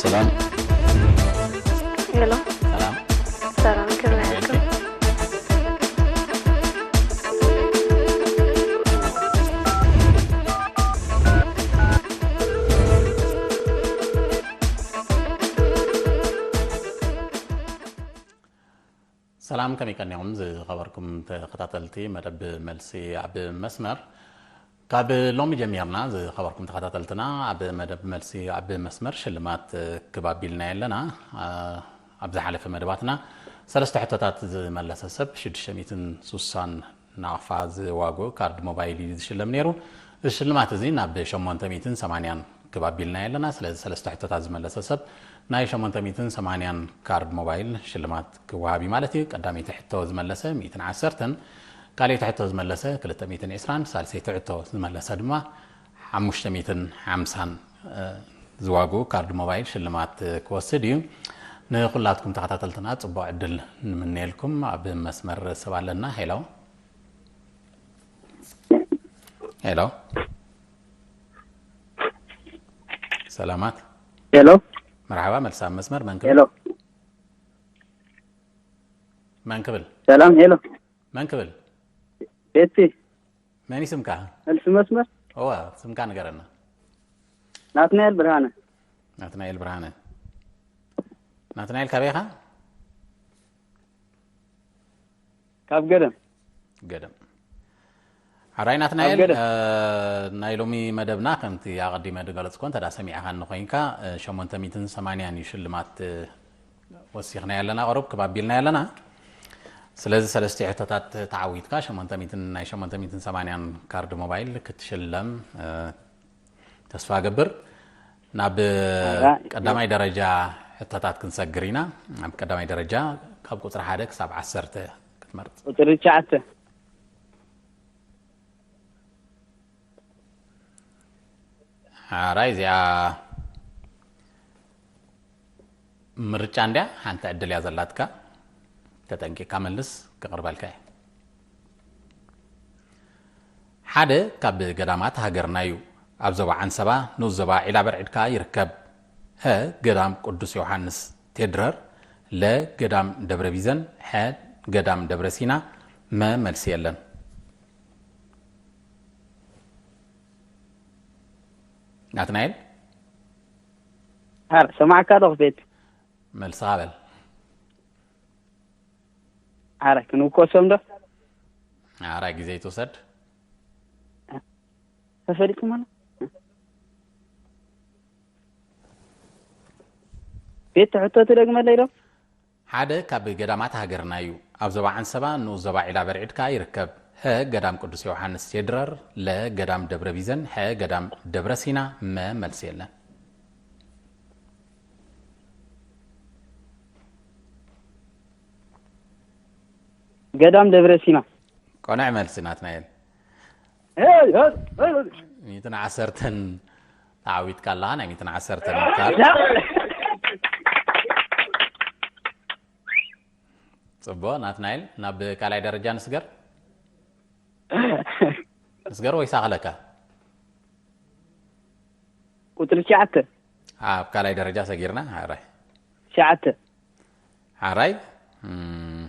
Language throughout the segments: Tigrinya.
ሰላም። ሄሎ፣ ሰላም። ሰላም፣ ከመይ ኣለኩም? ሰላም፣ ከመይ ቀኒኹም ዝኸበርኩም ተኸታተልቲ መደብ መልሲ ኣብ መስመር? ካብ ሎሚ ጀሚርና ዝኸበርኩም ተኸታተልትና ኣብ መደብ መልሲ ኣብ መስመር ሽልማት ክብ ኣቢልና ኣለና። ኣብ ዝሓለፈ መደባትና ሰለስተ ሕቶታት ዝመለሰ ሰብ ሽዱሽተ ሚእትን ሱሳን ናቕፋ ዝዋግኡ ካርድ ሞባይል እዩ ዝሽለም ነይሩ። እዚ ሽልማት እዚ ናብ ሸሞንተ ሚእትን ሰማንያን ክብ ኣቢልና ኣለና። ስለዚ ሰለስተ ሕቶታት ዝመለሰ ሰብ ናይ ሸሞንተ ሚእትን ሰማንያን ካርድ ሞባይል ሽልማት ክወሃብ እዩ ማለት እዩ። ቀዳመይቲ ሕቶ ዝመለሰ ሚእትን ዓሰርተን፣ ካልኣይቲ ሕቶ ዝመለሰ ክልተ ሚእትን ዕስራን፣ ሳልሰይቲ ሕቶ ዝመለሰ ድማ ሓሙሽተ ሚእትን ሓምሳን ዝዋግኡ ካርድ ሞባይል ሽልማት ክወስድ እዩ። ንኹላትኩም ተኸታተልትና ጽቡቕ ዕድል ንምነየልኩም። ኣብ መስመር ሰብ ኣለና። ሄሎ። ሄሎ። ሰላማት። ሄሎ። መርሓባ፣ መልሲ ኣብ መስመር። መን ክብል? ሄሎ። መን ክብል? ሰላም። ሄሎ። መን ክብል? ቤቲ። መን እዩ ስምካ? መልሲ መስመር። እዋ፣ ስምካ ንገረና። ናትናኤል ብርሃነ። ናትናኤል ብርሃነ። ናትናኤል ካበይ ኢኻ? ካብ ገደም። ገደም። ሓራይ ናትናኤል፣ ገደም። እ፣ ናይ ሎሚ መደብና ከምቲ ኣቐዲመ ዝገለጽኩ፣ እንተ ደኣ ሰሚዕኻኒ ኮይንካ፣ እ፣ ሸሞንተ ሚእትን ሰማንያን እዩ ሽልማት፣ እ፣ ወሲኽና ያለና፣ ቁሩብ ክብ ኣቢልና ያለና። ስለዚ ሰለስተ ሕቶታት ተዓዊትካ ሸሞንተ ሚእትን፣ ናይ ሸሞንተ ሚእትን ሰማንያን ካርድ ሞባይል ክትሽለም፣ እ፣ ተስፋ ገብር። ናብ ኣራ፣ ቀዳማይ ደረጃ ሕቶታት ክንሰግር ኢና። ኣብ ቀዳማይ ደረጃ ካብ ቁጽሪ ሓደ ክሳብ ዓሰርተ ክትመርጽ። ቁፅሪ ትሽዓተ። ሓራይ እዚኣ ምርጫ እንድያ፣ ሓንቲ ዕድል እያ ዘላትካ። ተጠንቂቕካ መልስ፣ ክቕርበልካ እየ። ሓደ ካብ ገዳማት ሃገርና እዩ። ኣብ ዞባ ዓንሰባ፣ ንኡስ ዞባ ዒላ በርዒድ ከኣ ይርከብ። ሀ፣ ገዳም ቅዱስ ዮሃንስ ቴድረር፣ ለ፣ ገዳም ደብረ ቢዘን፣ ሐ፣ ገዳም ደብረ ሲና፣ መ፣ መልሲ የለን። ናትናኤል? ሓር ሰማዕካ ዶ ክቤት? መልስኻ በል። ሓር ክንውከሶም ዶ? ሓራይ ግዜ ይትውሰድ። ተፈሊጥኩም ኣሎ? ቤት ትሕቶ ትደግመለይ ዶ? ሓደ ካብ ገዳማት ሃገርና እዩ። ኣብ ዞባ ዓንሰባ፣ ንኡስ ዞባ ዒላ በርዒድ ከኣ ይርከብ። ሀ፣ ገዳም ቅዱስ ዮሃንስ ቴድረር፣ ለ፣ ገዳም ደብረ ቢዘን፣ ሐ፣ ገዳም ደብረ ሲና፣ መ፣ መልሲ የለን። ገዳም ደብረ ሲና። ቆንዕ መልሲ ናትናኤል። ሚእትን ዓሰርተን ተዓዊትካ ኣለኻ፣ ናይ ሚእትን ዓሰርተን ካርድ። ጽቡቕ ናትናኤል፣ ናብ ካልኣይ ደረጃ ንስገር። ንስገር ወይስ ኣኽለካ? ቁፅሪ ትሽዓተ። ኣብ ካልኣይ ደረጃ ሰጊርና። ሓራይ። ትሽዓተ። ሓራይ። እም፣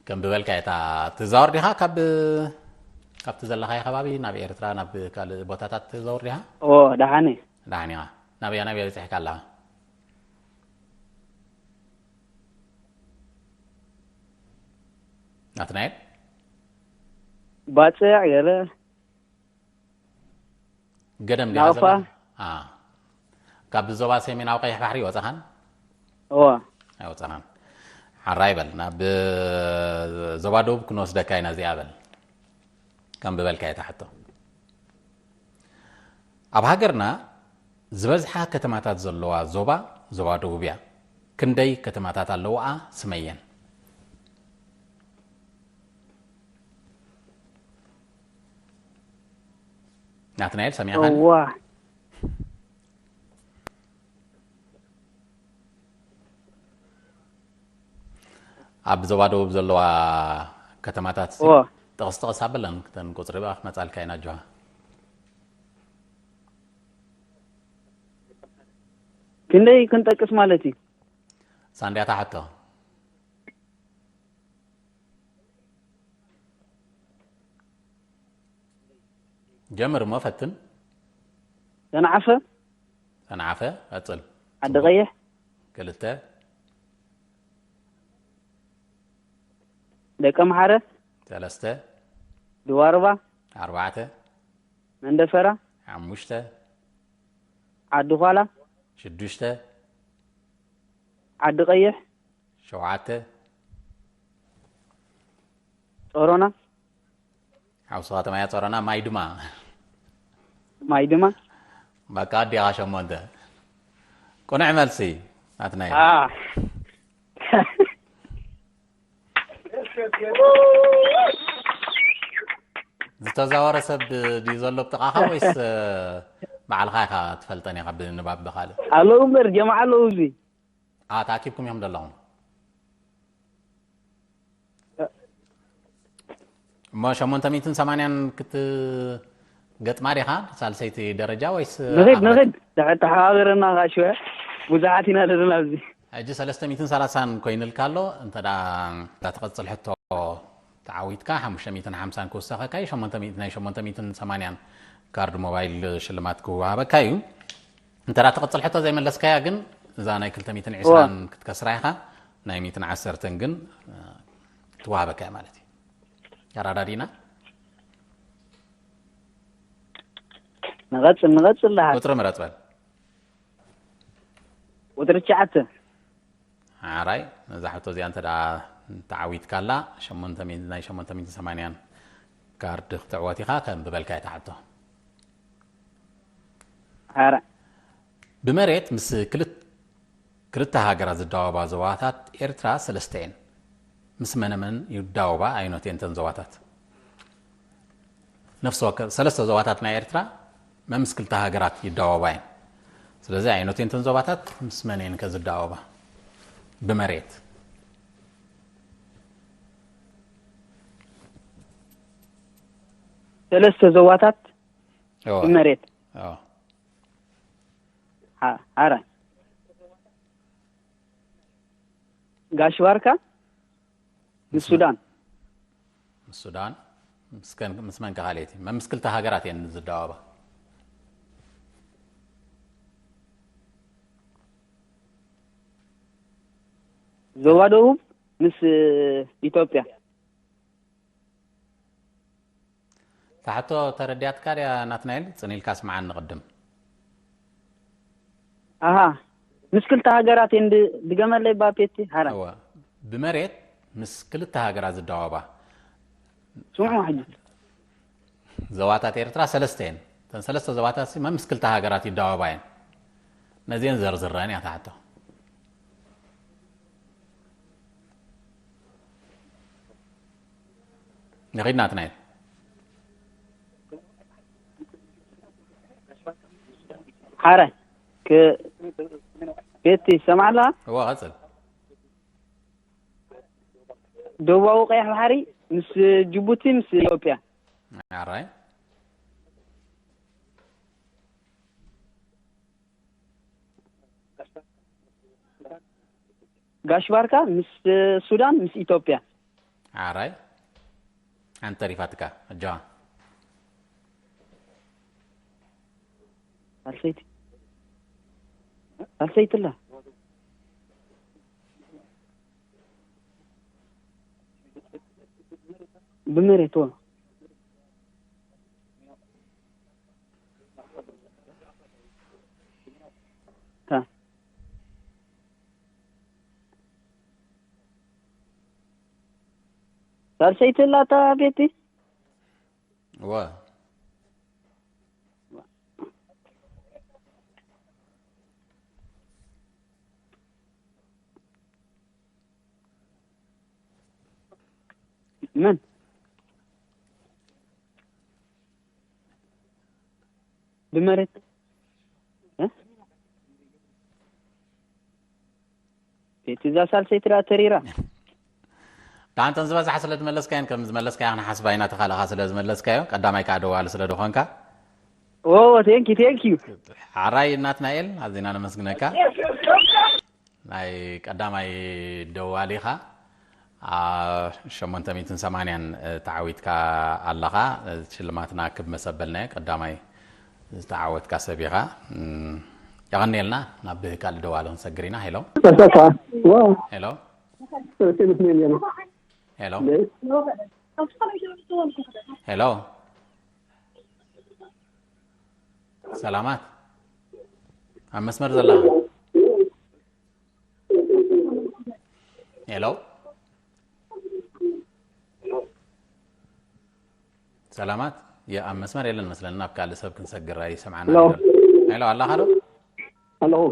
ከም ብበልካ እታ ትዛወር ዲኻ? ካብ፣ ካብቲ ዘለኻዮ ከባቢ ናብ ኤርትራ፣ ናብ ካልእ ቦታታት ትዛወር ዲኻ? ኦ፣ ደሓን እየ። ደሓን ኢኻ። ናበያ፣ ናበያ በጺሕካ ኣለኻ? ናትናኤል? ባጽዕ ገለ። ገደም ዲኻ ናውፋ። ዘለኻ? አ። ካብ ዞባ ሰሜናዊ ቀይሕ ባሕሪ ወጻኻን? እዋ። ኣይወጻኻን። ሓራይ በል፣ ናብ ዞባ ደቡብ ክንወስደካ ኢና እዚኣ በል። ከም ብበልካ እየ ትሓቶ። ኣብ ሃገርና ዝበዝሓ ከተማታት ዘለዋ ዞባ፣ ዞባ ደቡብ እያ። ክንደይ ከተማታት ኣለዋኣ? ስመየን። ናትናኤል፣ ሰሚዕኻኒ? እዋ። ኣብ ዞባ ደቡብ ዘለዋ ከተማታት ሲ-፣ እዋ። ጥቕስ ጥቕስ ኣበለን፣ ክተን ቁጽሪ ብኣ ክመጻልካ ኢና፣ ኣጆኻ። ክንደይ ክንጠቅስ ማለት እዩ? ሳንድያ ታሕቶ። ጀምር እሞ ፈትን። ሰንዓፈ፣ ሰንዓፈ። ቀጽል። ዓዲ ቀይሕ፣ ክልተ። ደቀ ምሓረ፣ ሰለስተ። ድዋርባ፣ ኣርባዕተ። መንደፈራ፣ ሓሙሽተ። ዓዲ ኳላ፣ ሽዱሽተ። ዓዲ ቀይሕ፣ ሸውዓተ። ጾሮና፣ ሓውሲ ከተማ እያ ጾሮና። ማይ ድማ። ማይ ድማ። በቃ ኣዲኻ ሸሞንተ። ቁኑዕ መልሲ ናትናይ። አ ዝተዛወረ ሰብ ድዩ ዘሎ ብጥቓኻ ወይስ ባዕልኻ ኢኻ ትፈልጠን ኢኻ ብንባብ ብኻልእ? ኣለዉ እምበር ጀማዓ ኣለዉ እዚ። ኣ ተኣኪብኩም ኢኹም ዘለኹም። እሞ ሸሞንተ ሚእትን ሰማንያን ክትገጥማ ዲኻ ሳልሰይቲ ደረጃ ወይስ ንኺድ ዓቕበት? ንኺድ ተሓ- ተሓባበረና ካሽወ ብዙሓት ኢና ዘለና ኣብዚ። ሕጂ ሰለስተ ሚእትን ሰላሳን ኮይኑልካ ኣሎ። እንተ ደኣ እዛ ትቕጽል ሕቶ ተዓዊትካ ሓሙሽተ ሚእትን ሓምሳን ክውሰኸካ እዩ። ሸሞንተ ሚእቲ ናይ ሸሞንተ ሚእትን ሰማንያን ካርድ ሞባይል ሽልማት ክወሃበካ እዩ። እንተ ደኣ ትቕጽል ሕቶ ዘይመለስካያ ግን እዛ ናይ ክልተ ሚእትን ዕስራን ክትከስራ ኢኻ። ናይ ሚእትን ዓሰርተን ግን እ፣ ክትወሃበካ እያ ማለት እዩ። ኣራዳዲና። ንቐጽል ንቐጽል ደሓር። ቁጽሪ ምረጽ በል። ቁጽሪ ትሽዓተ። ሓራይ ነዛ ሕቶ እዚኣ እንተ ደኣ ተዓዊትካላ ሸሞንተ ሚእቲ ናይ ሸሞንተ ሚእትን ሰማንያን ካርድ ክትዕወት ኢኻ። ከም ብበልካ እታ ሕቶ። ሓራይ ብመሬት ምስ ክልት- ክልተ ሃገራት ዝዳወባ ዞባታት ኤርትራ ሰለስተ እየን። ምስ መነመን ይዳወባ? ኣይኖት እየን እተን ዞባታት? ነፍሲ ወከፍ ሰለስተ ዞባታት ናይ ኤርትራ መምስ ክልተ ሃገራት ይዳወባ እየን። ስለዚ ኣይኖት እየን እተን ዞባታት ምስ መን እየን ከ ዝዳወባ? ብመሬት ሰለስተ ዞባታት እዎ። ብመሬት እዎ። ሓ- ሓረ ጋሽ ባርካ ምስ ሱዳን ምስ ሱዳን ምስ ከን- ምስ መን ከ ካልእቲ መምስ ክልተ ሃገራት እየን ዝዳወባ። ዞባ ደቡብ ምስ ኢትዮጵያ። ታሕቶ ተረዲያትካ ድያ ናትናኤል? ጽን ኢልካ ስምዓኒ ቅድም። ኣሃ ምስ ክልተ ሃገራት እንድ ድገመለይ ባፔቲ ሓራ እወ፣ ብመሬት ምስ ክልተ ሃገራት ዝዳወባ ስምዑ ሕጂ ዞባታት ኤርትራ ሰለስተ እየን። እተን ሰለስተ ዞባታት ሲ መምስ ክልተ ሃገራት ይዳወባ እየን። ነዚአን ዘርዝረን እያ ታሕቶ። ንኺድ ናትናኤል። ሓረ ክ ቤቲ ሰማዕላ እወ፣ ቀጽል። ደቡባዊ ቀይሕ ባሕሪ ምስ ጅቡቲ ምስ ኢትዮጵያ ኣራይ። ጋሽ ባርካ ምስ ሱዳን ምስ ኢትዮጵያ ኣራይ። ኣንተ ሪፋትካ፣ ኣጆኻ። ሳልሰይቲ ሳልሰይቲ ኣላ ብመሬት ወ ታ ሳልሰይቲ ኣላ እታ ቤቲ እወ። መን ብመሬት እ? ቤቲ እዛ ሳልሰይቲ ደኣ ተሪራ ደሓንተን ዝበዝሓ ስለ ዝመለስካየን ከም ዝመለስካዮ ክንሓስባ ኢና። ተኻልኻ ስለ ዝመለስካዮ ቀዳማይ ከዓ ደዋሊ ስለ ዝኾንካ ኦ፣ ቴንኪ ቴንኪ። ሓራይ ናትናኤል፣ ኣዚና ነመስግነካ። ናይ ቀዳማይ ደዋሊኻ ሸሞንተ ሚእትን ሰማንያን ተዓዊትካ ኣለኻ። ሽልማትና ክብ መሰበልናዮ ቀዳማይ ዝተዓወትካ ሰብ ኢኻ። የቐንየልና። ናብ ካልእ ደዋሊ ክንሰግር ኢና። ሄሎ። ሄሎ። ሄሎ። ሄሎ። ሰላማት ኣብ መስመር ዘለኻ? ሄሎ። ሰላማት የ ኣብ መስመር የለን መስለኒ። ናብ ካልእ ሰብ ክንሰግር ኣይሰምዓና። ሄሎ። ሄሎ፣ ኣላኻ ዶ? ኣለኹ።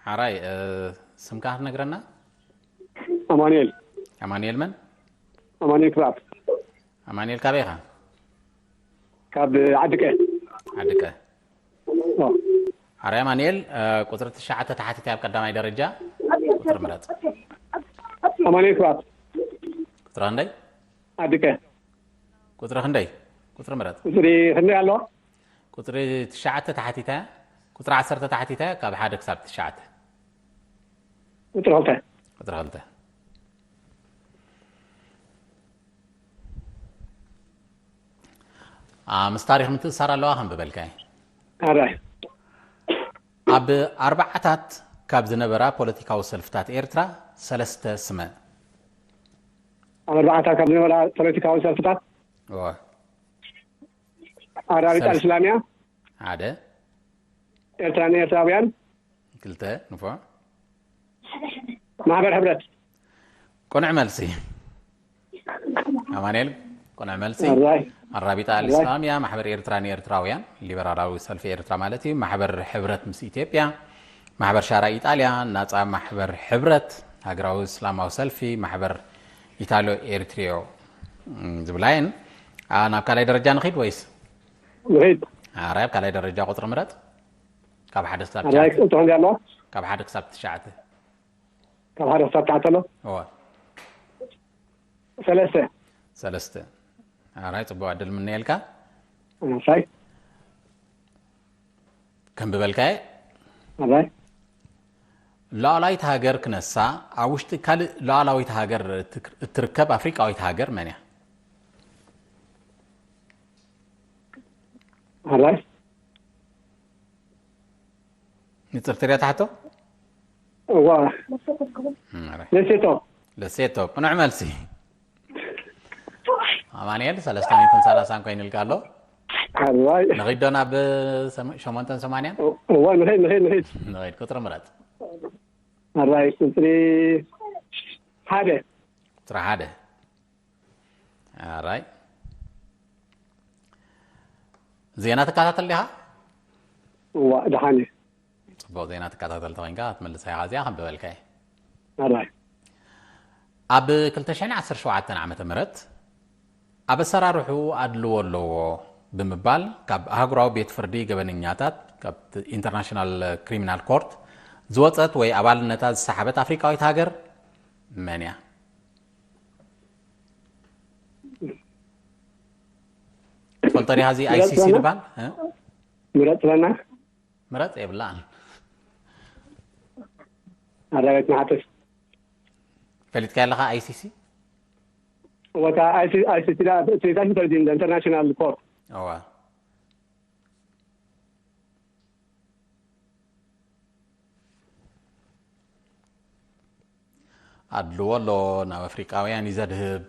ሓራይ ስምካ ክትነግረና? ኣማኑኤል። ኣማኑኤል መን? ኣማኑኤል ክብኣት። ኣማኑኤል ካበይ ኢኻ? ካብ ዓድቀ። ዓድቀ። ሓራይ ኣማኑኤል፣ ቁፅሪ ትሽዓተ ተሓቲታ ኣብ ቀዳማይ ደረጃ። ቁፅሪ ምረፅ። ኣማኑኤል ክብኣት። ቁፅሪ ክንደይ? ዓድቀ። ቁፅሪ ክንደይ? ቁፅሪ ምረፅ። ቁፅሪ ክንደይ ኣለዋ? ቁፅሪ ትሽዓተ ተሓቲታ። ቁፅሪ ዓሰርተ ተሓቲታ ካብ ሓደ ክሳብ ትሽዓተ። ቁፅሪ ክልተ። ቁፅሪ ክልተ። ምስ ታሪኽ ምትእሳር ኣለዋ ከም ብበልካይ። ኣራይ። ኣብ ኣርባዓታት ካብ ዝነበራ ፖለቲካዊ ሰልፍታት ኤርትራ ሰለስተ ስመ። ኣብ ኣርባዕታ ካብ ዝነበራ ፖለቲካዊ ሰልፍታት ኣራቢት ኣልእስላምያ፣ ሓደ። ኤርትራ ንኤርትራውያን፣ ክልተ። ንፉዕ። ማሕበር ሕብረት። ቅኑዕ መልሲ ኣማኑኤል፣ ቅኑዕ መልሲ። ኣራቢጣ ኣልእስላምያ፣ ማሕበር ኤርትራ ንኤርትራውያን፣ ሊበራላዊ ሰልፊ ኤርትራ ማለት እዩ፣ ማሕበር ሕብረት ምስ ኢትዮጵያ፣ ማሕበር ሻራ ኢጣልያ፣ ናጻ ማሕበር ሕብረት፣ ሃገራዊ እስላማዊ ሰልፊ፣ ማሕበር ኢታሎ ኤርትሪዮ ዝብላየን። ናብ ካልኣይ ደረጃ ንኺድ ወይስ? ንኺድ። ኣራይ፣ ኣብ ካልኣይ ደረጃ ቁፅሪ ምረጥ። ካብ ሓደ ክሳብ ኣራይ፣ ቁፅሪ ክንደይ ኣለዋ? ካብ ሓደ ክሳብ ትሽዓተ። ካብ ሓደ ክሳብ ትሽዓተ ኣሎ? እወ። ሰለስተ። ሰለስተ። ኣራይ፣ ፅቡቅ ዕድል ምነየልካ። ኣሳይ። ከም ብበልካየ። ኣራይ። ሉዓላዊት ሃገር ክነሳ ኣብ ውሽጢ ካልእ ሉዓላዊት ሃገር እትርከብ ኣፍሪቃዊት ሃገር መን እያ? ኣራይ። ንፅርቲ ሪያ ትሓቶ? እዋ። ኣራይ። ለሴቶ። ለሴቶ። ቅኑዕ መልሲ። ኣማኑኤል፣ ሰለስተ ሚእትን ሰላሳን ኮይኑልካ ኣሎ። ኣራይ። ንኺዶ ናብ ሰም-፣ ሸሞንተን ሰማንያን? እዋ፣ ንኺድ፣ ንኺድ፣ ንኺድ። ንኺድ፣ ቁፅሪ ምረጥ። ኣራይ፣ ቁፅሪ ሓደ። ቁፅሪ ሓደ። ኣራይ። ዜና ትከታተል ዲኻ? እዋ፣ ደሓን እየ። ፅቡቅ፣ ዜና ትከታተል ተኮይንካ ክትመልሳ ኢኻ እዚኣ ከም ዝበልካየ። ኣራይ። ኣብ ክልተ ሽሕን ዓሰርተ ሸውዓተን ዓመተ ምህረት ኣብ ኣሰራርሑ ኣድልዎ ኣለዎ ብምባል ካብ ኣህጉራዊ ቤት ፍርዲ ገበነኛታት፣ ካብ ኢንተርናሽናል ክሪሚናል ኮርት ዝወፀት ወይ ኣባልነታ ዝሰሓበት ኣፍሪቃዊት ሃገር መን እያ? ትፈልጦ ዲኻ እዚ ኣይ ሲ ሲ ዝበሃል? እ? ምረጥ ትብለና? ምረጥ የብላን። ኣራዊት መሓተሽ። ፈሊጥካያ ኣለኻ ኣይ ሲ ሲ? ወታ ኣይ ሲ ሲ ኢንተርናሽናል ኮርት። እዋ። ኣድልዎ ኣሎ፣ ናብ ኣፍሪቃውያን እዩ ዘድህብ፣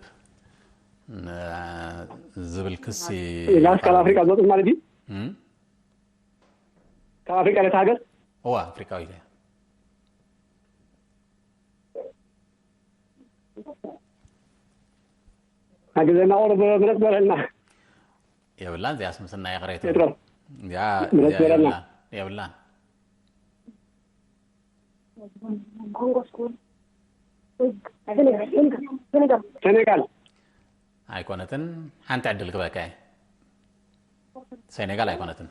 ን-፣ ዝብል ክሲ ኢላስ ካብ ኣፍሪቃ ዝወፅእ ማለት እዩ? እም? ካብ ኣፍሪቃ ነታ ሃገር? እዋ፣ ኣፍሪቃዊት እያ። ሓግዘና፣ ቁሩብ ምረጥ በለልና። የብላን፣ እዚኣስ ምስና ይቕሬቱ። ሜትሮስ። እዚኣ፣ ምረጥ እዚኣ በለና። የብላን፣ የብላን። ሴኔጋል። ኣይኮነትን፣ ሓንቲ ዕድል ክበካ እየ። ሴኔጋል ኣይኮነትን።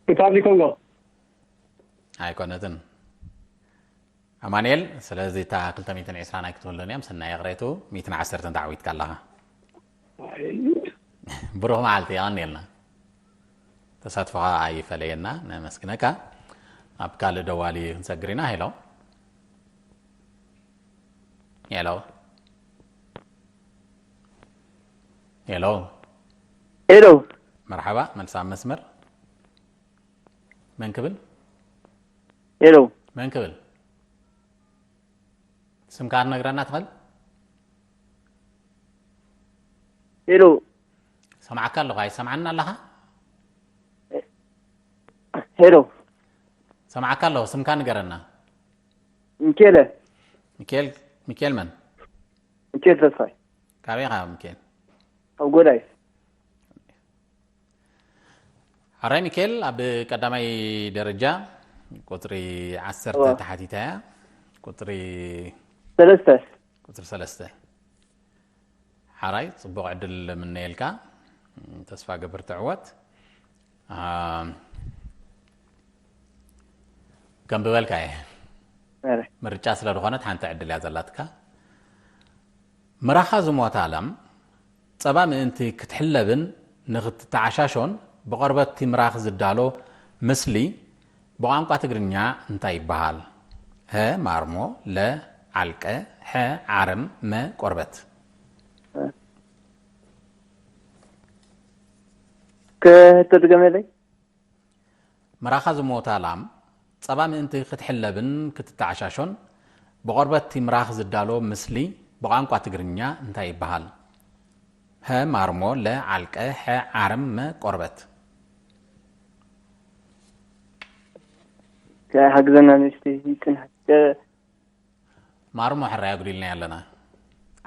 ሪፓብሊክ ኮንጎ። ኣይኮነትን። ኣማኑኤል፣ ስለዚ እታ ክልተ ሚእትን ዕስራን ኣይክትብሉን እዮም፣ ሰናይ ይቕሬቱ፣ ሚእትን ዓሰርተን ተዓዊትካ ኣለኻ። ብሩኽ መዓልቲ፣ የቐንየልና። ተሳትፎኻ ኣይፈለየና፣ ነመስግነካ። ኣብ ካልእ ደዋሊ ክንሰግር ኢና። ሄሎ። ሄሎ። ሄሎ። ሄሎ። መርሓባ፣ መልሳ ኣብ መስመር። መን ክብል? ሄሎ። መን ክብል? ስምካ ክትነግረና ትኽእል? ሄሎ። ሰማዕካ ኣለኹ፣ ኣይሰማዕና ኣለኻ? ሄሎ። ሰማዕካ ኣለኹ፣ ስምካ ንገረና። ሚኬለ። ሚኬል፣ ሚኬል መን? ሚኬል ተስፋይ። ካበይ ኢኻ ሚኬል? ኣብ ጎዳይ። ሓራይ ሚኬል፣ ኣብ ቀዳማይ ደረጃ ቁጽሪ ዓሰርተ እዋ። ተሓቲታ እያ። ቁጽሪ ሰለስተ። ቁጽሪ ሰለስተ። ሓራይ፣ ጽቡቕ ዕድል ምነየልካ። ተስፋ ገብር ትዕወት። ኣም፣ ከም ብበልካ እየ። ኣረ። ምርጫ ስለ ዝኾነት ሓንቲ ዕድል እያ ዘላትካ። ምራኻ ዝሞታ ላም ጸባ ምእንቲ ክትሕለብን ንኽትተዓሻሾን ብቐርበት እቲ ምራኽ ዝዳሎ ምስሊ ብቋንቋ ትግርኛ እንታይ ይበሃል? ሀ ማርሞ፣ ለ ዓልቀ፣ ሐ ዓረም፣ መ ቆርበት። ከተድገመለይ? ምራኻ ዝሞታ ላም ጸባ ምእንቲ ክትሕለብን ክትተዓሻሾን ብቆርበት እቲ ምራኽ ዝዳሎ ምስሊ ብቋንቋ ትግርኛ እንታይ ይበሃል? ሀ ማርሞ፣ ለ ዓልቀ፣ ሐ ዓረም፣ መ ቆርበት። ከ-፣ ሓግዘና ንእሽተይ ይጽንሕ። ከ-፣ ማርሞ ሕራይ ኣጉዲልና ኣለና።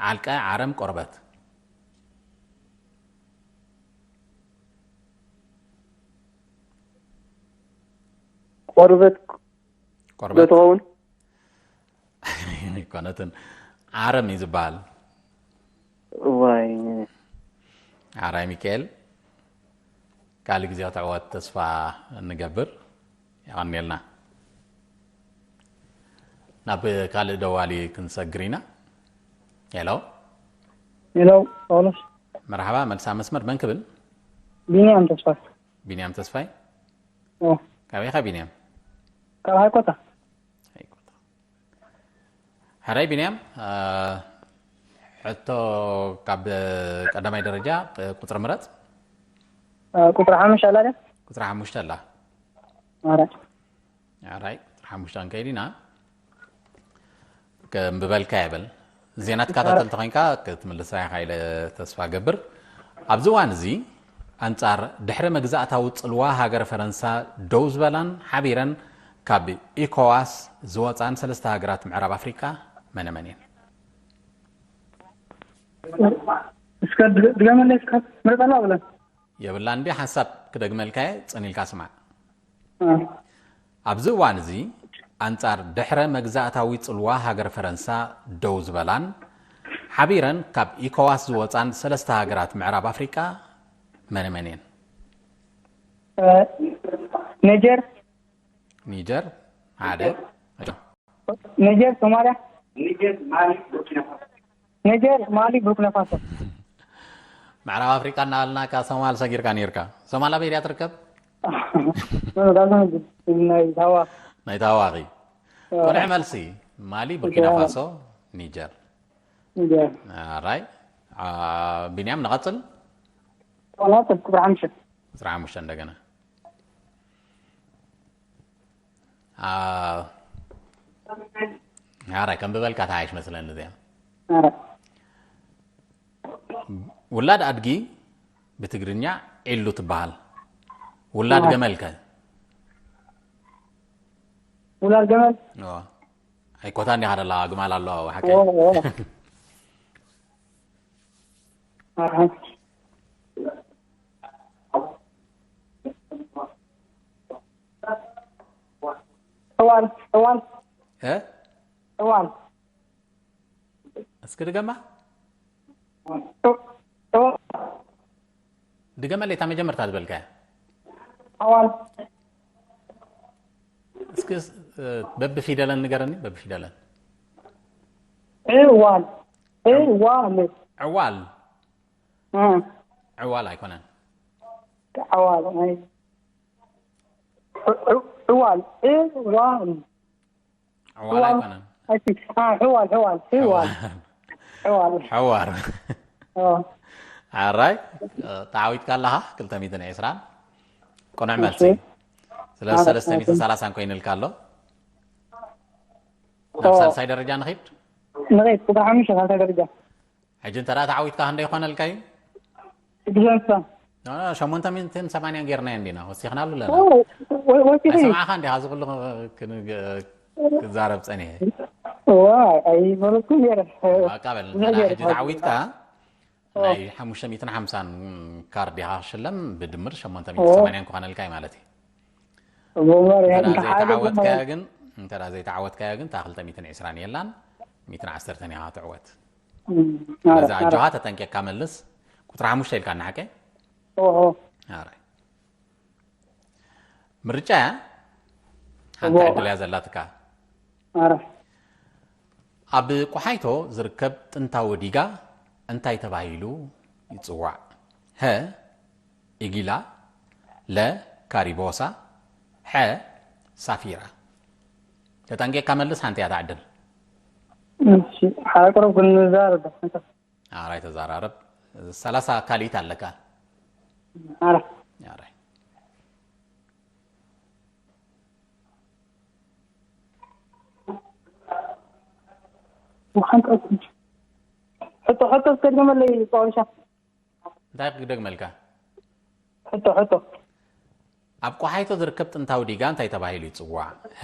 ዓልቀ፣ ዓረም፣ ቆርበት። ቆርበት ዶ ቆርበት ትኸውን? ኣይኮነትን፣ ዓረም እዩ ዝበሃል። ዋይ። ሓራይ ሚካኤል፣ ካልእ ግዜ ክትዕወት ተስፋ ንገብር። የቐንየልና። ናብ ካልእ ደዋሊ ክንሰግር ኢና። ሄሎ። ሄሎ ጳውሎስ። መርሓባ፣ መልሳ መስመር መን ክብል? ቢንያም ተስፋ። ቢንያም ተስፋይ። ኦ። ካበይ ኢኻ ቢንያም? ካብ ሃይቆታ። ሃይቆታ። ሕራይ ቢንያም፣ አ፣ ሕቶ ካብ ቀዳማይ ደረጃ ቁጽሪ ምረጽ። አ፣ ቁጽሪ ሓሙሽተ ኣላ ድያ? ቁጽሪ ሓሙሽተ ኣላ። ኣረ። ሕራይ ቁጽሪ ሓሙሽተ ክንከይድ ኢና። ከም ብበልካ ይበል። ዜና ትከታተል ተኾይንካ ክትምልሳ ኢኻ ኢለ ተስፋ ገብር። ኣብዚ እዋን እዚ ኣንጻር ድሕረ መግዛእታዊ ጽልዋ ሃገረ ፈረንሳ ደው ዝበላን ሓቢረን ካብ ኢኮዋስ ዝወጻን ሰለስተ ሃገራት ምዕራብ ኣፍሪቃ መነ መን እየን? እስከ ድገ-፣ ድገመለይ እስከ። ምረጸላ ብለን። የብላን ድያ ሓንሳብ ክደግመልካ እየ፣ ጽን ኢልካ ስማዕ። እ። ኣብዚ እዋን እዚ ኣንጻር ድሕረ መግዛእታዊ ጽልዋ ሃገር ፈረንሳ ደው ዝበላን ሓቢረን ካብ ኢኮዋስ ዝወጻን ሰለስተ ሃገራት ምዕራብ ኣፍሪቃ መነ መን እየን? እ፣ ኒጀር። ኒጀር ሓደ። ኒጀር፣ ሶማልያ። ኒጀር፣ ማሊ፣ ቡርኪና ፋሶ። ምዕራብ ኣፍሪቃ እናበልና ካብ ሶማል ሰጊርካ ነይርካ። ሶማል ኣበይ ድያ ትርከብ? ናይ ታዋ። ናይ ታዋኺ። ቁኑዕ መልሲ። ማሊ፣ ቡርኪና ፋሶ፣ ኒጀር። ኒጀር። ኣራይ። አ፣ ቢንያም ንቐጽል። ቁጥሪ ሓሙሽተ። ቁጥሪ ሓሙሽተ እንደገና። አ፣ ኣራይ ከም ብበልካ ተሓይሽ መስለኒ እዚኣ። ኣረ። ውላድ ኣድጊ ብትግርኛ ዒሉ ትበሃል። ውላድ ኣረ። ገመል ከ? ውላድ ገመል? ኦ። ኣይኮታን ዲኻ ደላ ኣግማል ኣለዋ፣ ሓቀይ? ኦ፣ ኦ። ኣረ። እዋል፣ እዋል። እ? እዋል። እስኪ ድገማ። እው-፣ እው-፣ ድገመለይ፣ እታ መጀመርታ ዝበልካያ። ኣዋል። እስኪ፣ እ፣ በብፊደለን ንገረኒ፣ በብፊደለን። እዋል። እዋል። ዕዋል። እ፣ ዕዋል ኣይኮነን። ዕዋል፣ ኣይ፣ ዕ-፣ ዕ-፣ ዕዋል፣ ዕዋል። ዕዋል ኣይኮነን። ኣይ፣ ሲ-፣ ኣ፣ ዕዋል፣ ዕዋል፣ ዕዋል። ዕዋል። ዕዋል። ኦ። ኣራይ፣ ተዓዊትካ ኣለኻ፣ ክልተ ሚእትን ዕስራን። ቅኑዕ መልሲ። እሺ። ስለዚ ኣረ፣ ሰለስተ ሚእትን ሰላሳን ኮይኑልካ ኣሎ። ናብ ኦ። ሳልሳይ ደረጃ ንኺድ። ንኺድ፣ ቁጥሪ ሓሙሽተ ሳልሳይ ደረጃ። ሕጂ እንተ ደኣ ተዓዊትካ ክንደይ ይኾነልካ እዩ? ሽዱሽተ ሚእትን። ኖ፣ ኖ፣ ሸሞንተ ሚእትን ሰማንያን ጌርናዮ እንዲና፣ ወሲኽናሉ ኣለና። ኦ፣ ወ-፣ ወ-፣ ወሲኺ? ኣይሰማዕኻን ዲኻ? እዚ ኩሉ ክ-፣ ክ-፣ ክዛረብ ጸኒሐ። ዋ፣ ኣይበለኩ ነይረ። በቃ በል፣ ብዙሕ እንተ ደኣ ገይረ ሕጂ ተዓዊትካ፣ ኦ። ናይ ሓሙሽተ ሚእትን ሓምሳን ካርድ ኢኻ ክሽለም፣ ብድምር ሸሞንተ ሚእትን ሰማንያን ክኾነልካ እዩ ማለት እዩ። እሞ ማርያ፣ እንተ ደኣ እንተ ሓደ ዘይተዓወትካዮ እሞ ግን፣ እንተ ደኣ ዘይተዓወትካዮ ግን፣ እታ ክልተ ሚእትን ዕስራን የላን፣ ሚእትን ዓሰርተን ኢኻ ትዕወት። እም፣ ስለዚ ኣረ፣ ኣረ። ኣጆኻ፣ ተጠንቂቕካ መልስ። ቁጽሪ ሓሙሽተ ኢልካኒ፣ ሓቀይ? ኦሆ። ኣረ። ምርጫ እያ። ሓንቲ እዎ። ዕድል እያ ዘላትካ። ኣረ። ኣብ ቆሓይቶ ዝርከብ ጥንታዊ ዲጋ እንታይ ተባሂሉ ይጽዋዕ? ሀ፣ ኢጊላ፣ ለ፣ ካሪቦሳ፣ ሐ፣ ሳፊራ። ተጠንቂቕካ መልስ፣ ሓንቲ እያ እታ ዕድል። እሺ፣ ሓቅረብ ክንዛረብ ዶ? ኣራይ ተዛራረብ። ሰላሳ ካልኢት ኣለካ። ኣረ። ኣራይ። ወሓንቀ-፣ ሕቶ፣ ሕቶ እስከ ድገመለይ ጸወሻ። እንታይ ክደግመልካ? ሕቶ፣ ሕቶ። ኣብ ቆሓይቶ ዝርከብ ጥንታዊ ዲጋ እንታይ ተባሂሉ ይጽዋዕ? ሀ፣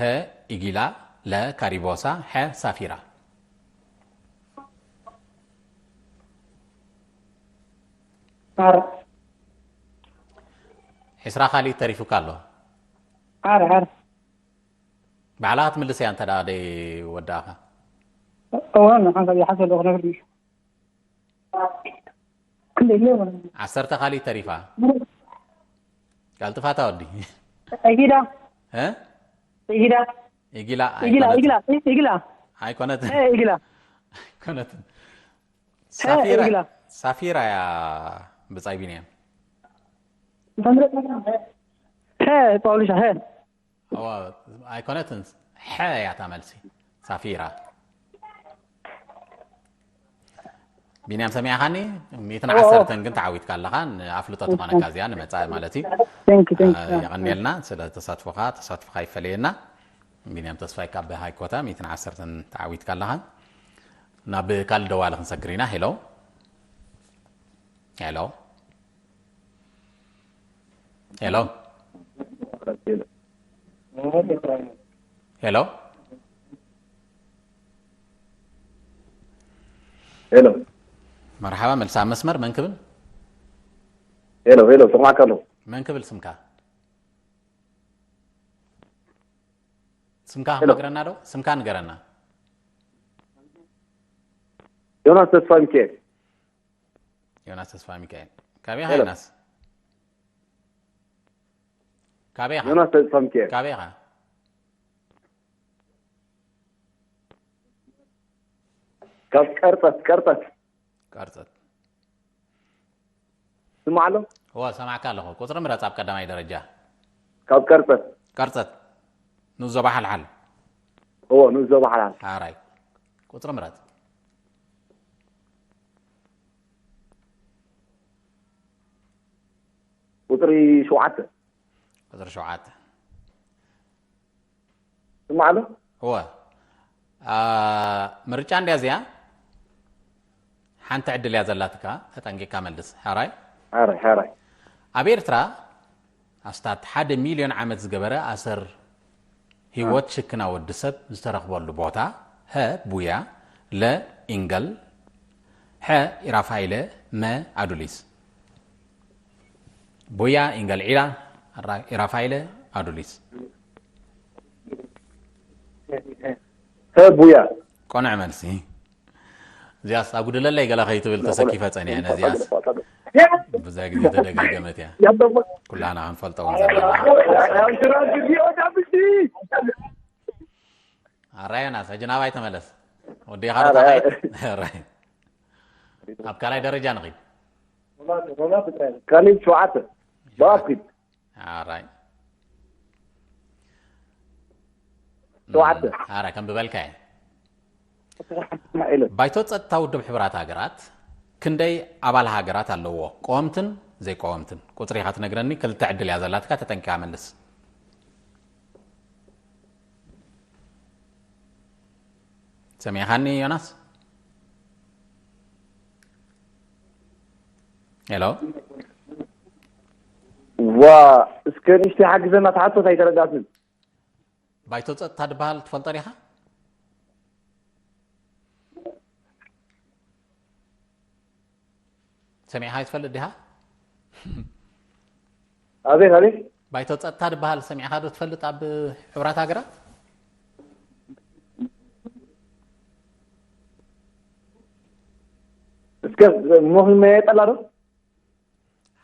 ኢጊላ፣ ለ፣ ካሪቦሳ፣ ሐ፣ ሳፊራ። ኣረ። ዕስራ ካልኢት ተሪፉካ ኣሎ። ኣረ፣ ኣረ። ባዕላ ክትምልስ እያ እንተ ደኣ ደይ ወዳእኻ። እወ፣ ንሓንሳብ ይሓስብ ኣለኹ፣ ነግርኒ። ክንደይ ኣለዎ? ዓሰርተ ካልኢት ተሪፋ። ቀልጥፋታ ወዲ። ኢጊዳ። እ? ኢጊዳ። ኢጊላ ኢጊላ፣ ኣይኮነትን። ኢጊላ፣ ኢጊላ። ኣይኮነትን። እ፣ ኢጊላ። ኣይኮነትን። እ፣ ሳፊራ፣ ኢጊላ። ሳፊራ እያ ብጻይ ቢንያም። ሀ፣ ፓውሊሻ፣ ሀ። እዋ፣ ኣይኮነትን። ሐ እያ እታ መልሲ። ሳፊራ። ቢንያም ሰሚዕኻኒ? ሚእትን ዓሰርተን ግን ተዓዊትካ ኣለኻ። ንኣፍልጦ ትኾነካ እዚኣ ንመጻኢ ማለት እዩ። Thank you, thank you። አ፣ የቐንየልና ስለ ተሳትፎኻ፣ ተሳትፎኻ ይፈለየና። ቢንያም ተስፋይ ካብ ሃይኮታ ሚእትን ዓሰርተን ተዓዊትካ ኣለኻ። ናብ ካልእ ደዋሊ ክንሰግር ኢና። ሄሎ። ሄሎ። ሄሎ። ሄሎ። ሄሎ። መርሓባ፣ መልሲ ኣብ መስመር። መን ክብል? ሄሎ፣ ሄሎ፣ ሰማዕካ ኣለኹ። መን ክብል ስምካ? ስምካ ሄሎ። ክትነግረና ዶ? ስምካ ንገረና። ዮናስ ተስፋ ሚካኤል። ዮናስ ተስፋ ሚካኤል። ካበይ ኢኻ ሄሎ። ዮናስ? ካበይ ኢኻ? ዮናስ ተስፋ ሚካኤል። ካበይ ኢኻ? ካብ ቀርጸት፣ ቀርጸት። ቀርጸት። ስማዕ ኣሎ? እወ፣ ሰማዕካ ኣለኹ። ቁጽሪ ምረጽ ኣብ ቀዳማይ ደረጃ። ካብ ቀርጸት። ቀርጸት። ንኡስ ዞባ ሓልሓል። እወ፣ ንኡስ ዞባ ሓልሓል። ሓራይ። ቁጽሪ ምረጽ። ቁጽሪ ሸውዓተ። ቁጽሪ ሸውዓተ። ስማዕ ኣሎ? እወ። አ፣ ምርጫ እንድያ እዚኣ። ሓንቲ ዕድል እያ ዘላትካ፣ ተጠንቂቕካ መልስ። ሓራይ? ሓራይ፣ ሓራይ። ኣብ ኤርትራ ኣስታት ሓደ ሚልዮን ዓመት ዝገበረ ኣሰር ህይወት ሽክና ወዲ ሰብ ዝተረኽበሉ ቦታ፣ ሀ፣ ቡያ፣ ለ፣ ኢንገል፣ ሐ፣ ኢራፋይለ፣ መ፣ ኣዱሊስ። ቡያ፣ ኢንገል፣ ዒላ፣ ራ-፣ ኢራፋይለ፣ ኣዱሊስ። ሀ፣ ቡያ። ቅኑዕ መልሲ። እዚኣስ ኣጉድለለይ ገለ ከይትብል ተሰኪፈ ጸኒሐ። ነዚኣስ ብዙሕ ግዜ ተደጋገመት እያ። ኩላና ክንፈልጦ እውን ዘለና። ኣራዮናስ፣ ሕጂ ናባይ ተመለስ። ወዲኻ ዶ ኣራይ። ተኻይድ? ኣራይ። ኣብ ካልኣይ ደረጃ ንኺድ። ካሊድ ሸውዓተ። ብኣኪድ ኣራይ ሸውዓተ። ኣራይ ከም ብበልካ እየ። ኢለ ባይቶ ጸጥታ ውድብ ሕቡራት ሃገራት ክንደይ ኣባል ሃገራት ኣለዎ? ቀወምትን ዘይቀወምትን ቁጽሪ ኢኻ ትነግረኒ። ክልተ ዕድል እያ ዘላትካ፣ ተጠንቂኻ መልስ። ሰሚዕኻኒ ዮናስ? ሄሎ ዋ እስከ ንእሽተይ ሓግዘና፣ ተሓቶት ኣይተረዳትን። ባይቶ ጸጥታ ድበሃል ትፈልጦ ዲኻ? ሰሚዕኻ ትፈልጥ ዲኻ? ኣቤት ኣቤት። ባይቶ ጸጥታ ድበሃል ሰሚዕኻ ዶ ትፈልጥ ኣብ ሕቡራት ሃገራት? እስከ ሞኽመየጠላ ዶ?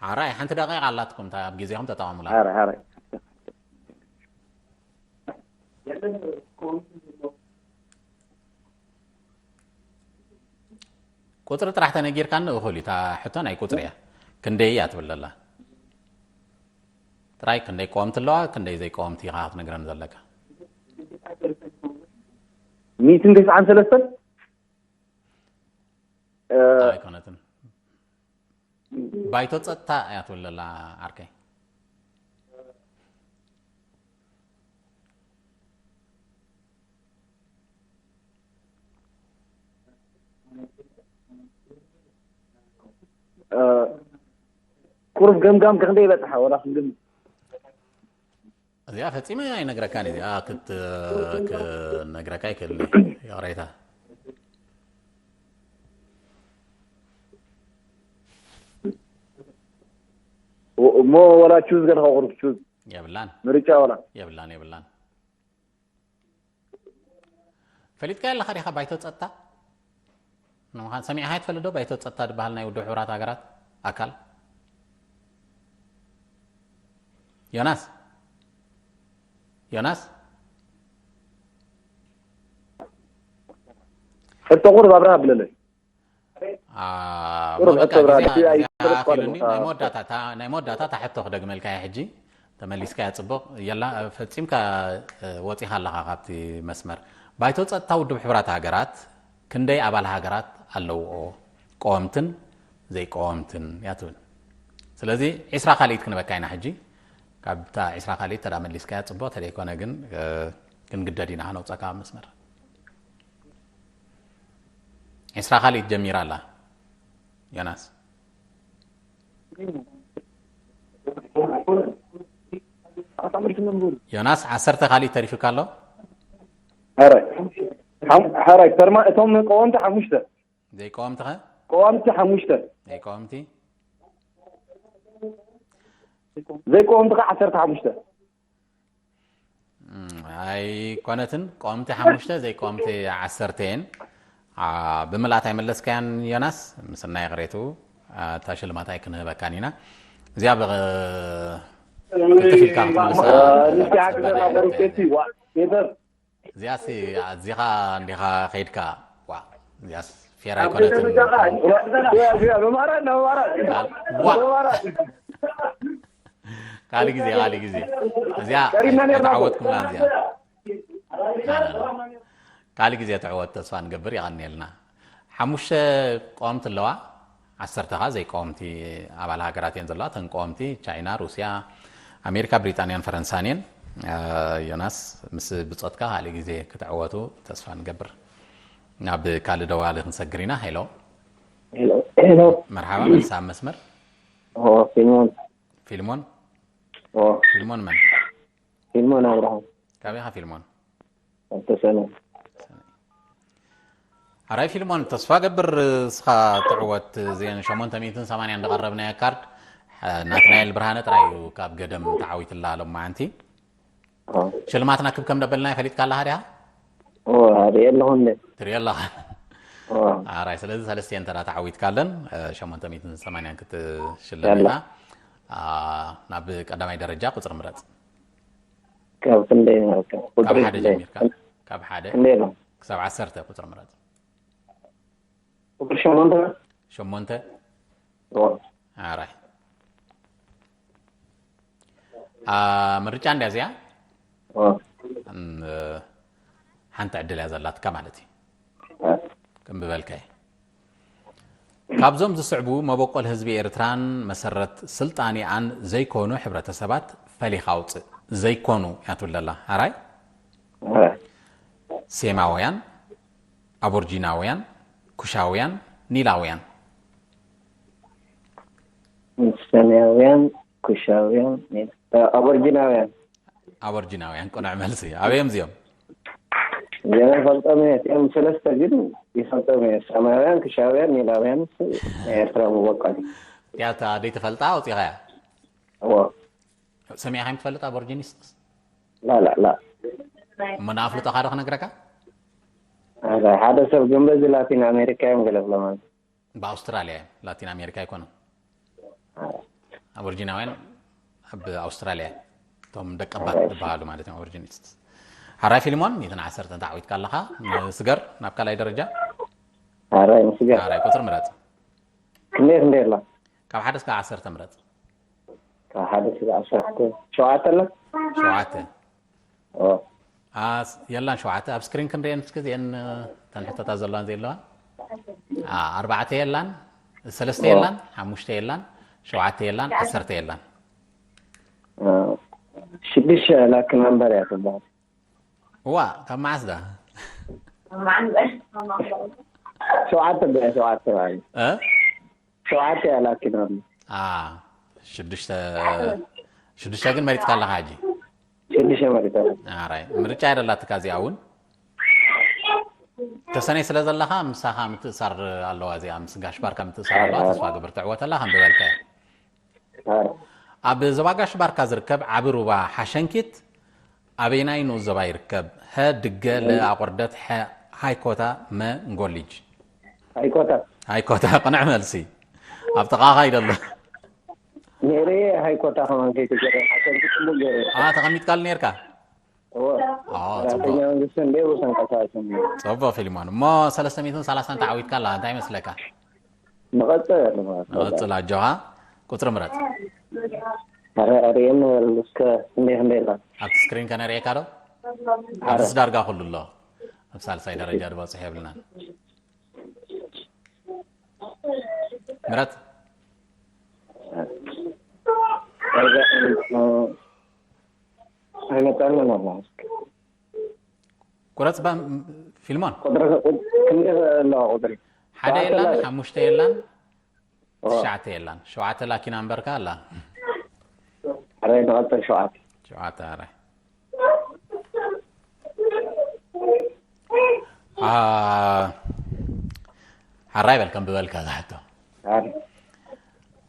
ሓራይ ሓንቲ ደቂቃ ኣላትኩም፣ እታ ኣብ ግዜኹም ተጠቐሙላ። ሓራይ ሓራይ። ቁጽሪ ጥራሕ ተነጊርካኒ እኹል እዩ። እታ ሕቶ ናይ ቁጽሪ እያ። ክንደይ እያ ትብል ዘላ? ጥራይ ክንደይ ቀወምቲ ኣለዋ፣ ክንደይ ዘይቀወምቲ ኢኻ ክትነግረኒ ዘለካ። ሚእትን ተስዓን ሰለስተን። ኣይኮነትን። ባይቶ ጸጥታ እያ ትብል ዘላ ዓርከይ። ቁሩብ ገምጋም ከ ክንደይ ይበጽሓ ወላ ክንግምት? እዚኣ ፈጺመ ኣይነግረካን፣ እዚኣ ክት ክነግረካ ይክእል። ይቕሬታ። እሞ ወላ ቹዝ ገለካ ቁሩብ ቹዝ የብላን ምርጫ ወላ የብላን የብላን። ፈሊጥካ ኣለኻ ዲኻ ባይቶ ጸጥታ? ንምዃን ሰሚዕኻ ትፈልጥ ዶ? ባይቶ ጸጥታ ዝበሃል ናይ ውድብ ሕቡራት ሃገራት ኣካል? ዮናስ? ዮናስ? ሕቶ ቁሩብ ኣብርሃ ብለለይ። አ፣ ቁሩብ በቃ ሕቶ ኣብርሃ ግዜ- እቲ ኣይ- ግዜ ኣኺሉኒ። ናይ መወዳእታ እታ- ናይ መወዳእታ እታ ሕቶ ክደግመልካ እየ ሕጂ። ተመሊስካ እያ ጽቡቕ። የላ፣ ፈጺምካ፣ እ፣ ወጺኻ ኣለኻ ካብቲ መስመር። ባይቶ ጸጥታ ውድብ ሕቡራት ሃገራት ክንደይ ኣባል ሃገራት ኣለውኦ? ቀወምትን ዘይቀወምትን እያ ትብል። ስለዚ ዒስራ ካልኢት ክንበካ ኢና ሕጂ። ካብታ ዒስራ ካልኢት ተዳ መሊስካያ ጽቡቕ፣ ተደይኮነ ግን፣ እ፣ ክንግደድ ኢና ከነውጸካ ኣብ መስመር። ዒስራ ካልኢት ጀሚራ ኣላ። ዮናስ። ዮናስ፣ ዓሰርተ ካልኢት ተሪፉካ ኣሎ። ሓራይ ሓም- ሓራይ ፐርማ እቶም ቀወምቲ ሓሙሽተ። ዘይቀወምቲ ኸ? ቀወምቲ ሓሙሽተ። ዘይቀወምቲ? ዘይቀወምቲ ከ ዓሰርተ ሓሙሽተ። እም፣ ኣይኮነትን። ቀወምቲ ሓሙሽተ፣ ዘይቀወምቲ ዓሰርተ እየን። አ፣ ብምልኣት ኣይመለስካያን ዮናስ፣ ምስናይ ይቕሬቱ፣ አ፣ እታ ሽልማት ኣይክንህበካን ኢና። እዚኣ ብ-፣ ክትፍ ኢልካ ክትምልሳ ንስቲ ሓግዘና ቁሩብ ኬቲ ዋ ሴተር እዚኣሲ ኣዚኻ እንዲኻ ከይድካ። ዋ፣ እዚኣስ ፌር ኣይኮነትን። መማራ መማራ ዋ። መማራ ካሊ ግዜ፣ ካሊ ግዜ። እዚኣ ቀሪብና ነርና እኮ። ተዓወትኩምላ እዚኣ። ካሊ ግዜ ትዕወት ተስፋ ንገብር፣ የቐንየልና። ሓሙሽተ ቀወምቲ ኣለዋ፣ ዓሰርተ ኸኣ ዘይቀወምቲ ኣባል ሃገራት እየን ዘለዋ። እተን ቀወምቲ ቻይና፣ ሩስያ፣ ኣሜሪካ፣ ብሪጣንያን ፈረንሳን እየን። እ፣ ዮናስ፣ ምስ ብጾትካ ካልእ ግዜ ክትዕወቱ ተስፋ ንገብር። ናብ ካልእ ደዋሊ ክንሰግር ኢና። ሄሎ። ሄሎ፣ ሄሎ። መርሓባ፣ መልሳ ኣብ መስመር። ኦ፣ ፊልሞን። ፊልሞን? ኦ፣ ፊልሞን መን? ፊልሞን ኣብርሃም። ካበይ ኢኻ ፊልሞን? ኣብ ተሰነ። ኣራይ ፊልሞን፣ ተስፋ ገብር እስኻ ትዕወት። እዚአን ሸሞንተ ሚእትን ሰማንያን ዝቐረብናዮ ካርድ፣ እ፣ ናትናኤል ብርሃነ ጥራይ እዩ ካብ ገደም ተዓዊትላ ሎማዓንቲ። ኦ፣ ሽልማትና ክብ ከም ደበልና ፈሊጥካ ኣለኻ ዲኻ? ኦ፣ ሪኤ ኣለኹ እንደ። ትሪኦ ኣለኻ? ኦ፣ ኣራይ፣ ስለዚ ሰለስቲአን እንተ ተዓዊትካለን፣ እ፣ ሸሞንተ ሚእትን ሰማንያን ክትሽለም ያላ። ኢኻ። አ፣ ናብ ቀዳማይ ደረጃ ቁጽሪ ምረጽ። ካብ ክንደይ ማለት እዩ? ካብ ቁጽሪ ሓደ ክንደይ? ጀሚርካ። ካብ ሓደ ክንደይ ነው? ክሳብ ዓሰርተ ቁጽሪ ምረጽ። ቁጽሪ ሸሞንተ? ሸሞንተ። ኦ፣ ምርጫ እንድያ እዚኣ። ሓንቲ ዕድል እያ ዘላትካ ማለት እዩ። ከምብበልካይ፣ ካብዞም ዝስዕቡ መበቆል ህዝቢ ኤርትራን መሰረት ስልጣኔኣን ዘይኮኑ ሕብረተሰባት ፈሊኻ ኣውፅእ። ዘይኮኑ እያ ትብል ዘላ። ኣራይ፣ ሴማውያን፣ ኣቦርጂናውያን፣ ኩሻውያን፣ ኒላውያን። ሰማያውያን፣ ኩሻውያን፣ ኣቦርጂናውያን። ኣቦርጂናውያን ቅኑዕ መልሲ። ኣበዮም እዚኦም? እዚኦም ይፈልጦም እየ። እቲኦም ሰለስተ ግን ይፈልጦም እየ። ሰማያውያን፣ ኩሻውያን፣ ኒላውያን ናይ ኤርትራ መበቆል። ያታ ደይ ትፈልጣ ኣውፂኻያ? እዎ። ሰሚዕኻ ትፈልጥ ኣቦርጂኒስት? ላ ላ ላ። እሞ ንኣፍልጦኻ ዶ ክነግረካ? ሓደ ሰብ ግን በዚ ላቲን ኣሜሪካ እዮም ገለ ብሎም። ብኣውስትራልያ እዮም፣ ላቲን ኣሜሪካ ኣይኮኑን። ኣቦርጂናውያን ኣብ ኣውስትራልያ እዮም። እቶም ደቀባት ዝበሃሉ ማለት እዮም ኣቦርጂኒስት። ሓራይ ፊልሞን፣ ሚእትን ዓሰርተን ተዓዊትካ ኣለኻ። ስገር ናብ ካልኣይ ደረጃ። ሓራይ ምስገር። ሓራይ ቁፅሪ ምረፅ። ክንደይ ክንደይ ኣላ? ካብ ሓደ እስካብ ዓሰርተ ምረፅ። ካብ ሓደ እስካብ ዓሰርተ። ሸውዓተ ኣላ? ሸውዓተ። ኦ። ኣስ-፣ የላን ሸውዓተ። ኣብ ስክሪን ክንሪአን እስኪ እዚአን፣ እተን ሕቶታት ዘለዋን ዘየለዋን። ኣ፣ ኣርባዕተ የላን፣ ሰለስተ የላን፣ ሓሙሽተ የላን፣ ሸውዓተ የላን፣ ዓሰርተ የላን። ሽዱሽተ ላኪ ናምበር እያ ትበሃል። እዋ፣ ካብ መዓስ ዳ? ሸውዓተ በ-፣ ሸውዓተ ማለት። እ? ሸውዓተ እያ ላኪ ናምበር። ኣ፣ ሽዱሽተ፣ ሽዱሽተ ግን መሪጽካ ኣለኻ ሕጂ። ሽዱሽተ መሪጸ። ኣራይ፣ ምርጫ የደላትካ እዚኣ እውን። ተሰነይ ስለ ዘለኻ ምሳኻ ምትእሳር ኣለዋ እዚኣ፣ ምስ ጋሽ ባርካ ምትእሳር ኣለዋ። ተስፋ ግብር ትዕወተላ ከም ዝበልካዮ። ኣብ ዞባ ጋሽ ባርካ ዝርከብ ዓቢ ሩባ ሓሸንኪት ኣበየናይ ንኡስ ዞባ ይርከብ? ሀ ድገ፣ ለ ኣቑርደት፣ ሐ ሃይኮታ፣ መ እንጎሊጅ። ሃይኮታ። ሃይኮታ ቅኑዕ መልሲ። ኣብ ጥቓኻ እዩ ዘሎ። ነይረ ሃይኮታ ከማን ከይትገረ ሓሸንኪት ጽቡቅ ገይረ። ኣ፣ ተቐሚጥካሉ ነይርካ? እወ። ኦ፣ ሰራሕተኛ ጽቡቅ። መንግስቲ እንደ ተንቀሳቀስ። ጽቡቅ ፊልሞን። እሞ ሰለስተ ሚእትን ሰላሳን ተዓዊትካ ኣለኻ፣ እንታይ ይመስለካ? ንቐጽል ኣለና። ንቐጽል፣ ኣጆኻ። ቁጽሪ ምረጽ። ኣረ ኣረ የምበል እስከ እንዴ እንዴ ኢላ። ኣብቲ ስክሪን ከነርእየካ ዶ? ኣረ። ኣብስ ዳርጋ ኩሉ ኣሎ። ኣብ ሳልሳይ ደረጃ ዝበጽሑ የብልናን። ምረጽ። ኣረ፣ እ፣ ኣይመጣልንን ኣሎ። ቁረጽ ባ-፣ ፊልሞን። ቁጥሪ፣ ቁጥ-፣ ክንደይ ኣለዋ ቁጥሪ? ሓደ የላን፣ ሸውዓተ ሓሙሽተ የላን፣ ኦ። ትሽዓተ የላን። ሸውዓተ ላኪ ናምበርካ ኣላ። ኣረ፣ ንቐጽል ሸውዓተ። ሸውዓተ፣ ኣራይ። ኣ፣ ሓራይ በል ከም ብበልካ ዝሓቶ። ኣረ።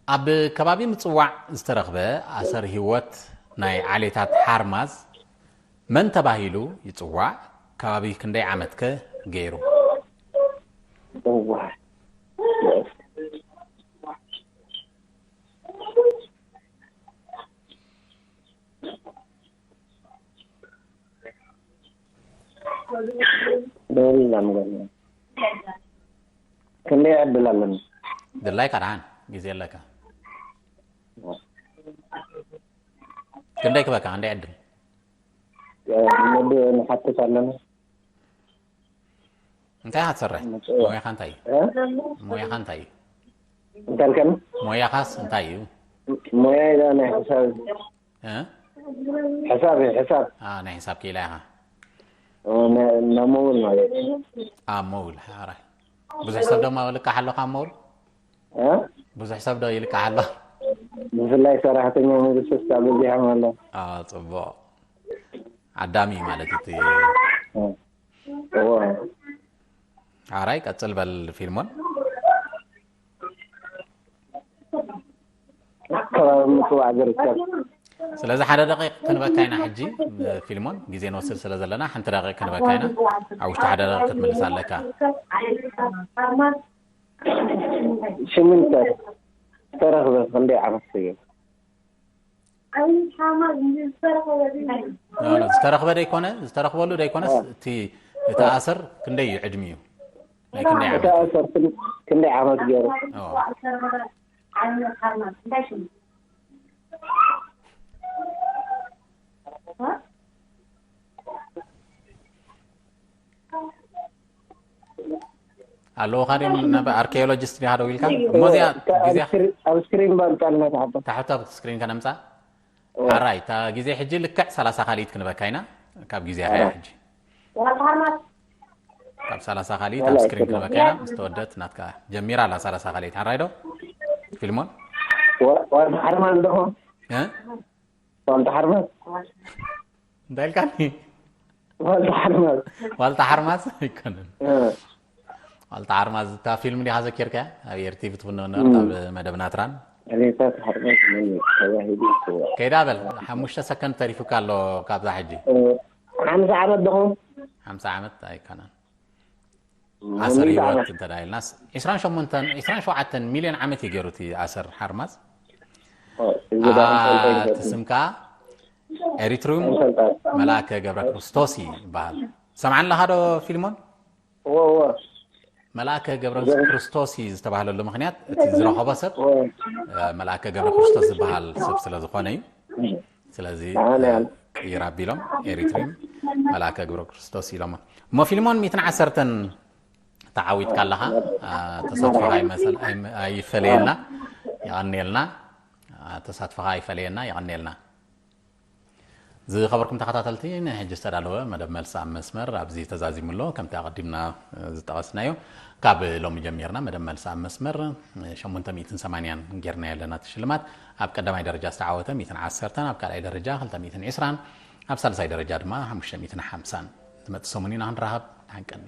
ኣብ ከባቢ ምጽዋዕ ዝተረኽበ ኣሰር ህይወት ናይ ዓሌታት ሓርማዝ መን ተባሂሉ ይጽዋዕ? ከባቢ ክንደይ ዓመትከ ገይሩ? እዋ። ደውልና ንገርና። ክንደይ ዕድል ኣለና? ድላይካ ደሓን ግዜ ኣለካ። ክንደይ ክበካ? ክንደይ ዕድል? ንሓትት ኣለና። እንታይ ኢኻ ትሰርሕ? ምጽዋዕ። ሞያኻ እንታይ እዩ? እ? ሞያኻ እንታይ እዩ? እንታይ ከን? ሞያኻስ እንታይ እዩ? ሞያ ኢላ ናይ ሕሳብ። እ? ሕሳብ እዩ፣ ሕሳብ። ኣ፣ ናይ ሕሳብ ክኢላ ኢኻ። እ፣ ነ-፣ ናብ መውል ማለት እዩ። ኣብ መውል፣ ሓራይ። ብዙሕ ሰብ ድማ ልቃሕ ኣሎ ካብ መውል? እ? ብዙሕ ሰብ ዶ ይልቃሕ ኣሎ? ብፍላይ ሰራሕተኛ መንግስቲ ስታ በዚሖም ኣሎ። ኣ፣ ጽቡቕ። ዓዳሚ እዩ ማለት እቲ። እ። እዎ። ሓራይ ቀጽል በል ፊልሞን። ከባቢ ምጽዋዕ ዝርከብ። ስለዚ ሓደ ደቂቕ ክንበካ ኢና ሕጂ፣ ፊልሞን፣ ግዜ ንወስድ ስለ ዘለና ሓንቲ ደቂቕ ክንበካ ኢና። ኣብ ውሽጢ ሓደ ደቂቕ ክትምልስ ኣለካ። ሽምንተ ዝተረኽበ ክንደይ ዓመት እዩ? ኖ፣ ኖ፣ ዝተረኽበ ደይኮነ፣ ዝተረኽበሉ ደይኮነስ እቲ፣ እቲ ኣሰር ክንደይ እዩ ዕድሚኡ? ናይ ክንደይ እቲ ዓመት? ኣሰር ክን-፣ ክንደይ ዓመት ገይሩ? ኦ። ኣለውኻ ድዮም ናብ ኣርኪኦሎጂስት ዲኻ ደው ኢልካ? እሞ እዚኣ ግዜ ኣብ ስክሪን ባምጣልና ተሓባ ታሕታ ስክሪን ከነምፃ ሓራይ እታ ግዜ ሕጂ ልክዕ ሰላሳ ካልኢት ክንበካ ኢና ካብ ግዜ ከያ ሕጂ ካብ ሰላሳ ካልኢት ኣብ ስክሪን ክንበካ ኢና ምስ ተወደት ናትካ ጀሚራ ኣላ ሰላሳ ካልኢት ሓራይ ዶ ፊልሞን ዋልታ ሓርማዝ ደኾ እ? ዋልታ ሓርማዝ እንታይ ኢልካኒ ዋልታ ሓርማዝ ዋልታ ሓርማዝ ኣይኮነን ዋልታ ሓርማዝ እታ ፊልም ዲኻ ዘኪርካያ ኣብ ኤርቲቪ ትፍኖ ነበርት ኣብ መደብ ናትራን ሬሳት ሓርማዝ መን እዩ ተባሂሉ ይፅዋዕ ከይዳ በል ሓሙሽተ ሰከንድ ተሪፉካ ኣሎ ካብዛ ሕጂ ሓምሳ ዓመት ደኾ ሓምሳ ዓመት ኣይኮነን ኣሰር ህይወት እንተ ኢልናስ 28 ሚልዮን ዓመት እዩ ገይሩ እቲ ኣሰር ሓርማዝ እቲ ስም ከዓ ኤሪትሪዩም መልኣከ ገብረ ክርስቶስ ይበሃል ሰምዓን ኣለኻ ዶ ፊልሞን መልኣከ ገብረ ክርስቶስ እዩ ዝተባህለሉ ምክንያት እቲ ዝረኸቦ ሰብ መልኣከ ገብረ ክርስቶስ ዝበሃል ሰብ ስለ ዝኾነ እዩ ስለዚ ቅይር ኣቢሎም ኤሪትሪም መልኣከ ገብረ ክርስቶስ ኢሎም እሞ ፊልሞን ሚትን ዓሰርተን ተዓዊትካ ኣለኻ ተሳትፎኻ ኣይፈለየና የቐንየልና ተሳትፎኻ ኣይፈለየና የቐንየልና ዝኸበርኩም ተኸታተልቲ ንሕጂ ዝተዳለወ መደብ መልሲ ኣብ መስመር ኣብዚ ተዛዚሙ ኣሎ ከምቲ ኣቐዲምና ዝጠቐስናዮ ካብ ሎሚ ጀሚርና መደብ መልሲ ኣብ መስመር 880 ጌርና ኣለና ሽልማት ኣብ ቀዳማይ ደረጃ ዝተዓወተ 110 ኣብ ካልኣይ ደረጃ 220 ኣብ ሳልሳይ ደረጃ ድማ 550 ዝመፅእ ሰሙን ኢና ክንረኸብ ሓንቀኒ